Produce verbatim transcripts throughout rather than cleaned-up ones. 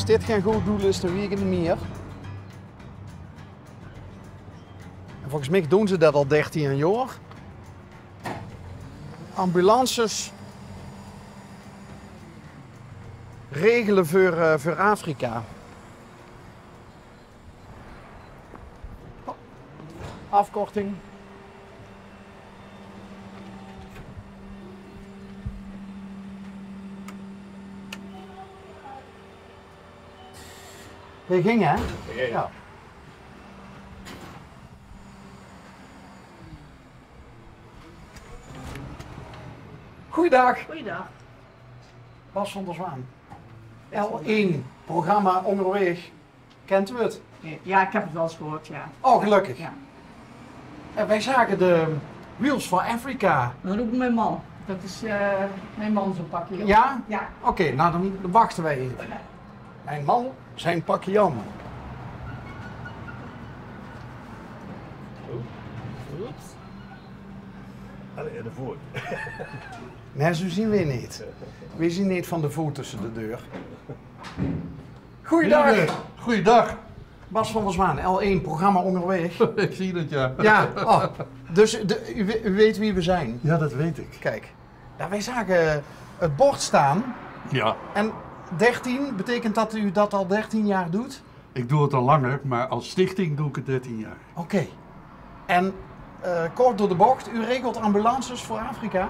dit gen good doel is, dan weit ik 't neet mier. En volges mich doon ze det al dertien jaor. Ambulances regele veur, eh, veur Afrika. Afkorting. Dae ging, hè? Dae ging. Ja. Goeiedag. Goeiedag. Bas van der Zwaan. L één, programma Onderweeg. Kent u het? Ja, ik heb het wel eens gehoord, ja. Oh, gelukkig. Ja. En wij zagen de Wheels for Africa. Dan roep ik mijn man. Dat is, eh, mijn man zo'n pakje. Ja? Ja. Oké, nou dan wachten wij even. Mijn man zijn pakje Jan. Oeps. Allee, de voet. Nee, zo zien we niet. We zien niet van de voet tussen de deur. Goeiedag. Heren, goeiedag. Bas van der Zwaan, L één, programma Onderweeg. Ik zie het, ja. Ja, oh. Dus de, u, we- u weet wie we zijn. Ja, dat weet ik. Kijk, nou, wij zagen het bord staan. Ja. En dertien, betekent dat u dat al dertien jaar doet? Ik doe het al langer, maar als stichting doe ik het dertien jaar. Oké. En eh, kort door de bocht, u regelt ambulances voor Afrika?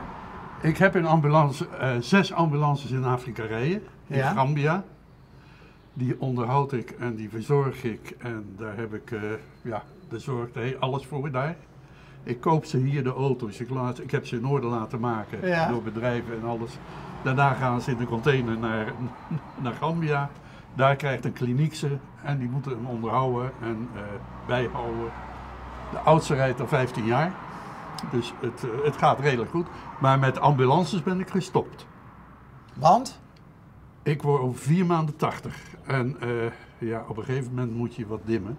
Ik heb een ambulance, eh, zes ambulances in Afrika rijden, in Ja. Gambia. Die onderhoud ik en die verzorg ik. En daar heb ik, eh, ja, daar zorgt hij alles voor daar. Ik koop ze hier, de auto's. Ik, laat, ik heb ze in orde laten maken Ja. door bedrijven en alles. Daarna gaan ze in de container naar, naar Gambia. Daar krijgt een kliniek ze en die moeten hem onderhouden en eh, bijhouden. De oudste rijdt al vijftien jaar. Dus het, eh, het gaat redelijk goed. Maar met ambulances ben ik gestopt. Want? Ik word over vier maanden tachtig. En eh, ja, op een gegeven moment moet je wat dimmen.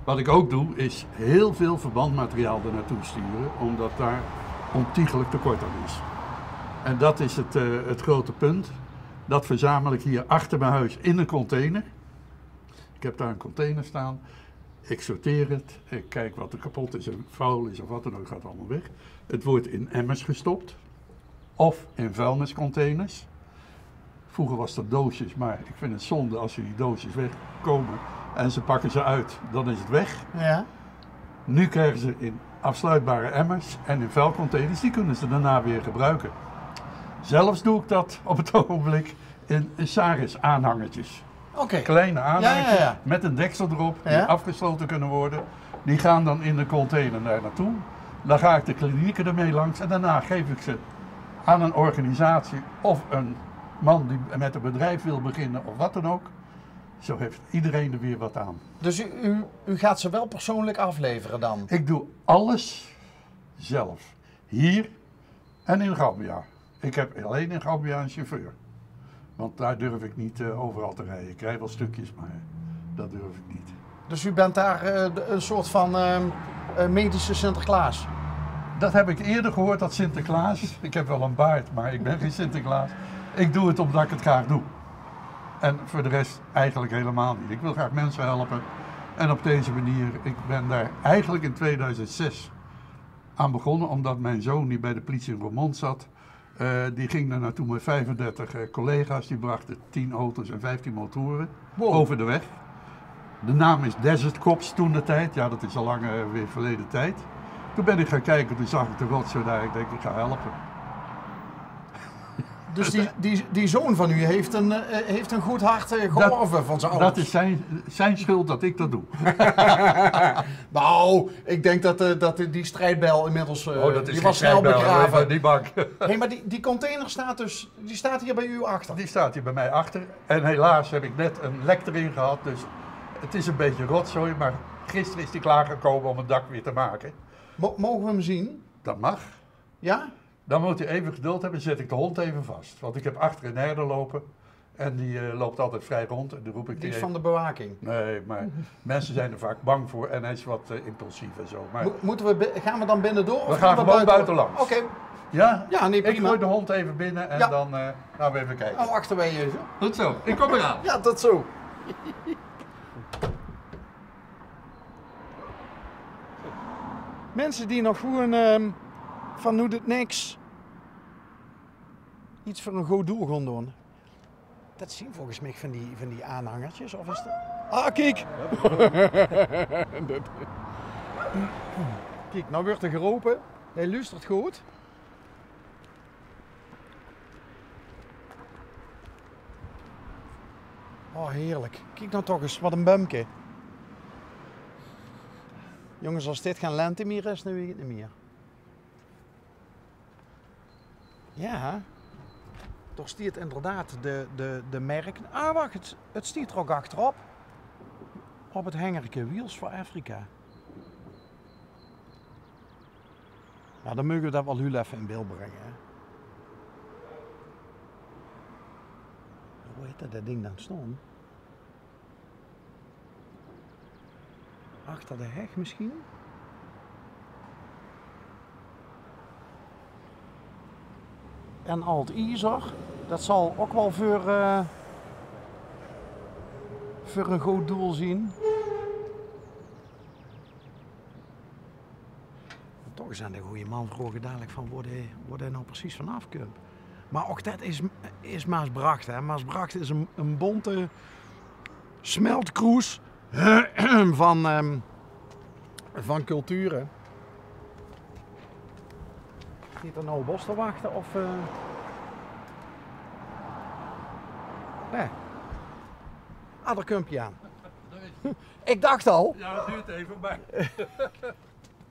Wat ik ook doe, is heel veel verbandmateriaal er naartoe sturen, omdat daar ontiegelijk tekort aan is. En dat is het, eh, het grote punt. Dat verzamel ik hier achter mijn huis in een container. Ik heb daar een container staan. Ik sorteer het. Ik kijk wat er kapot is en vuil is of wat dan ook, gaat allemaal weg. Het wordt in emmers gestopt. Of in vuilniscontainers. Vroeger was dat doosjes, maar ik vind het zonde als ze die doosjes wegkomen en ze pakken ze uit, dan is het weg. Ja. Nu krijgen ze in afsluitbare emmers en in vuilcontainers, die kunnen ze daarna weer gebruiken. Zelfs doe ik dat op het ogenblik in Saris-aanhangertjes. Oké. Kleine aanhangertjes Ja, ja, ja. met een deksel erop, die Ja. afgesloten kunnen worden. Die gaan dan in de container daar naartoe. Dan ga ik de klinieken ermee langs en daarna geef ik ze aan een organisatie of een man die met een bedrijf wil beginnen of wat dan ook. Zo heeft iedereen er weer wat aan. Dus u, u, u gaat ze wel persoonlijk afleveren dan? Ik doe alles zelf. Hier en in Gambia. Ik heb alleen in Gambia een chauffeur. Want daar durf ik niet eh, overal te rijden. Ik rij wel stukjes, maar dat durf ik niet. Dus u bent daar eh, de- een soort van ehm, eh, medische Sinterklaas? Dat heb ik eerder gehoord, dat Sinterklaas. Ik heb wel een baard, maar ik ben geen Sinterklaas. Ik doe het omdat ik het graag doe. En voor de rest eigenlijk helemaal niet. Ik wil graag mensen helpen. En op deze manier, ik ben daar eigenlijk in tweeduizend zes aan begonnen, omdat mijn zoon, die bij de politie in Roermond zat, eh, die ging daar naartoe met vijfendertig eh, collega's. Die brachten tien auto's en vijftien motoren Wow. over de weg. De naam is Desert Cops toen de tijd. Ja, dat is al lang eh, weer verleden tijd. Toen ben ik gaan kijken, toen zag ik de rotzooi daar. Ik denk, ik ga helpen. Dus die, die, die zoon van u heeft een, eh, heeft een goed hart eh, georven van zijn ouders? Dat is zijn, zijn schuld dat ik dat doe. Nou, ik denk dat, eh, dat die strijdbel inmiddels eh, Oh, dat is die geen was snel strijdbel, begraven. Die bank. Hey, maar die, die container staat dus, die staat hier bij u achter. Die staat hier bij mij achter. En helaas heb ik net een lek erin gehad. Dus het is een beetje rotzooi. Maar gisteren is die klaargekomen om het dak weer te maken. Mo- mogen we hem zien? Dat mag. Ja? Dan moet u even geduld hebben, zet ik de hond even vast. Want ik heb achter een herder lopen en die eh, loopt altijd vrij rond. En die roep ik Die is even- van de bewaking. Nee, maar mensen zijn er vaak bang voor en hij is wat eh, impulsief en zo. Maar Mo- moeten we, bi- gaan we dan binnen door? We of gaan we gewoon buiten langs. Oké. Ja? Ja, nee, Ik prima. gooi de hond even binnen en Ja. dan eh, gaan we even kijken. Oh, achter wij even. Goed zo, ik kom eraan. Ja, tot zo. Minse die nog gewoen, ehm, vanoet 't niks get veur e good doel goon doon. Det zien volges mich van die, van die aanhangertjes, of is det... Ah, kiek! Kiek, now wuuert d'r gerope. Hae luustert good. Oh, heerlik. Kiek now toch ins, wat e bumke. Jónges, es dit gein lente mieër is, dan weit ich 't neet mieër. Jao, dao steit inderdaad de, de, de merk. Ah, wach, 't, 't steit d'r ouch achterop. Op 't hengerke, Wheels for Africa. Jao, dan meuge v'r det waal hiel effe in beeld bringe, hè. Wo haet det, det ding dan staon? Achter de heg misschien? En al 't iezer, det zal ouch waal veur, eh, veur e good doel zien. Toch ins aan de gooje man vraoge dalik van wo dae, wo dae now precies vanaaf kump. Mer ouch det is, is Maasbracht, hè. Maasbracht is 'n, 'n bonte smeltkroes van, ehm, van culture. Steit d'r now e bos te wachte of, eh? Nae. Ah, dao kump ie aan. Ich dach al. Jao, det duurt effe, mer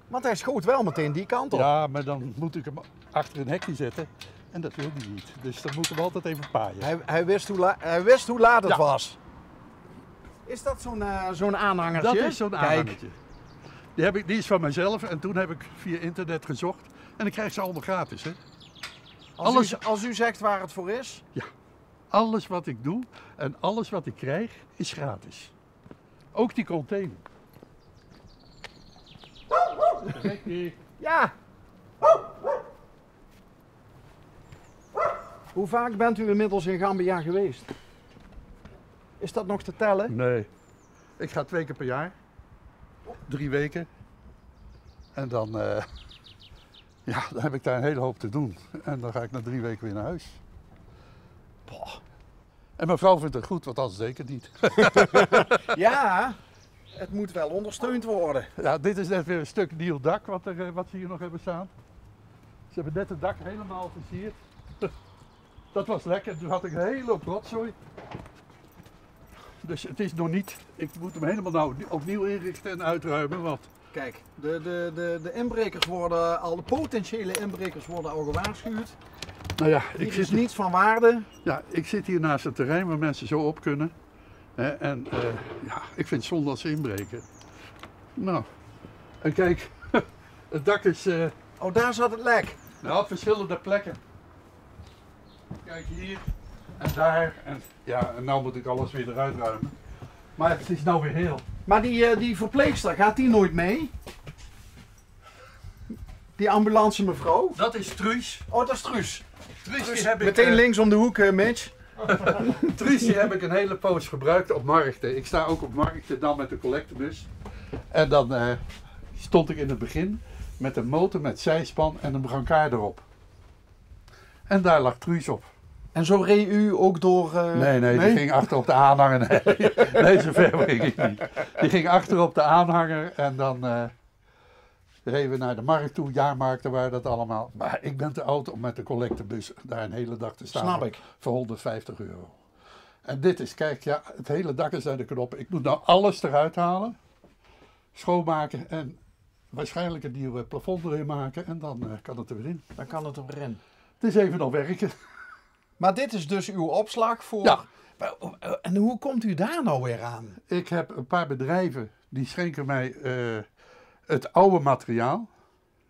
Want hae schoot waal metein die kant op. Jao, mer dan mót ich 'm achter e hekske zitte. En det wil hae neet. Dus dan mót ich 'm altied effe paaie. Hae, hae wis wie la-, hae wis wie laat 't waas. Is det zo'n, eh, zo'n aanhangerke? Det is zo'n aanhangerke. Die höb ich, die is van mezelf. En toen höb ich via internet gezoch. En ich krieg ze allemaol gratis, hè. Alles, es u, es u zegt waar het voor is. Jao. Alles wat ich doon en alles wat ich krieg is gratis. Ouch die container. Jao. Wie vaak bent u inmiddels in Gambia geweest? Is dat nog te tellen? Nee. Ik ga twee keer per jaar. Drie weken. En dan, eh, ja, dan heb ik daar een hele hoop te doen. En dan ga ik na drie weken weer naar huis. Boah. En mijn vrouw vindt het goed, want anders deed ik het niet. Ja, het moet wel ondersteund worden. Ja, dit is net weer een stuk nieuw dak wat, er, eh, wat ze hier nog hebben staan. Ze hebben net het dak helemaal versierd. Dat was lekker, toen had ik een hele hoop rotzooi. Dus het is nog niet, ik moet hem helemaal nou opnieuw inrichten en uitruimen, want Kijk, de, de, de, de inbrekers worden al, de potentiële inbrekers worden al gewaarschuwd. Nou ja, ik zit hier, niets van waarde. Ja, ik zit hier naast het terrein waar mensen zo op kunnen. Hè, en, eh, ja, ik vind het zonde als ze inbreken. Nou, en kijk, het dak is, eh, Oh, daar zat het lek. Nou, op verschillende plekken. Kijk, hier en daar. En, ja, en nou moet ik alles weer eruit ruimen. Maar het is nou weer heel. Maar die, eh, die verpleegster, gaat die nooit mee? Die ambulance mevrouw? Dat is Truus. Oh, dat is Truus. Truus, die heb ik, meteen, eh, links om de hoek, eh, Mitch. Truus, die heb ik een hele poos gebruikt op markten. Ik sta ook op markten dan met de collectebus. En dan, eh, stond ik in het begin met een motor met zijspan en een brancard erop. En daar lag Truus op. En zo reed u ook door, eh, Nee, nee, die ging achter op de aanhanger. Nee, nee, zo ver ging ik niet. Die ging achter op de aanhanger en dan, eh, reden we naar de markt toe. Jaarmarkten waren dat allemaal. Maar ik ben te oud om met de collectebus daar een hele dag te staan. Snap ik. Voor honderdvijftig euro. En dit is, kijk, ja, het hele dak is naar de knoppen. Ik moet nou alles eruit halen, schoonmaken en waarschijnlijk een nieuw, eh, plafond erin maken en dan, eh, kan het er weer in. Dan kan het er weer in. Het is even nog werken. Maar dit is dus uw opslag voor... Ja. Maar, eh, en hoe komt u daar nou weer aan? Ik heb een paar bedrijven die schenken mij, eh, het oude materiaal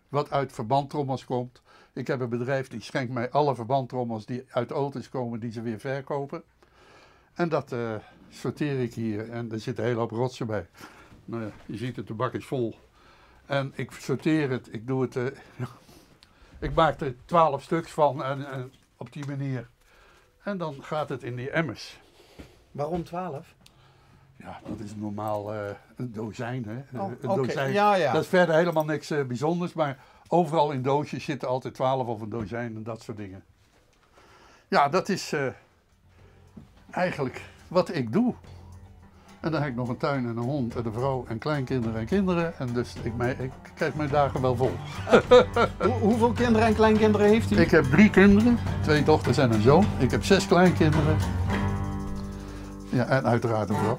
wat uit verbandtrommels komt. Ik heb een bedrijf die schenkt mij alle verbandtrommels die uit auto's komen die ze weer verkopen. En dat, eh, sorteer ik hier. En er zit een hele hoop rotzooi bij. Nou ja, je ziet het, de bak is vol. En ik sorteer het, ik doe het, eh, ja. Ik maak er twaalf stuks van en, en op die manier. En dan gaat het in die emmers. Waarom twaalf? Ja, dat is normaal eh, een dozijn. Hè? Oh, Een oké. dozijn. Ja, ja. Dat is verder helemaal niks eh, bijzonders, maar overal in doosjes zitten altijd twaalf of een dozijn en dat soort dingen. Ja, dat is eh, eigenlijk wat ik doe. En dan heb ik nog een tuin en een hond en een vrouw en kleinkinderen en kinderen. En dus ik, mijn, ik krijg mijn dagen wel vol. Hoe- hoeveel kinderen en kleinkinderen heeft u? Ik heb drie kinderen, twee dochters en een zoon. Ik heb zes kleinkinderen. Ja, en uiteraard een vrouw.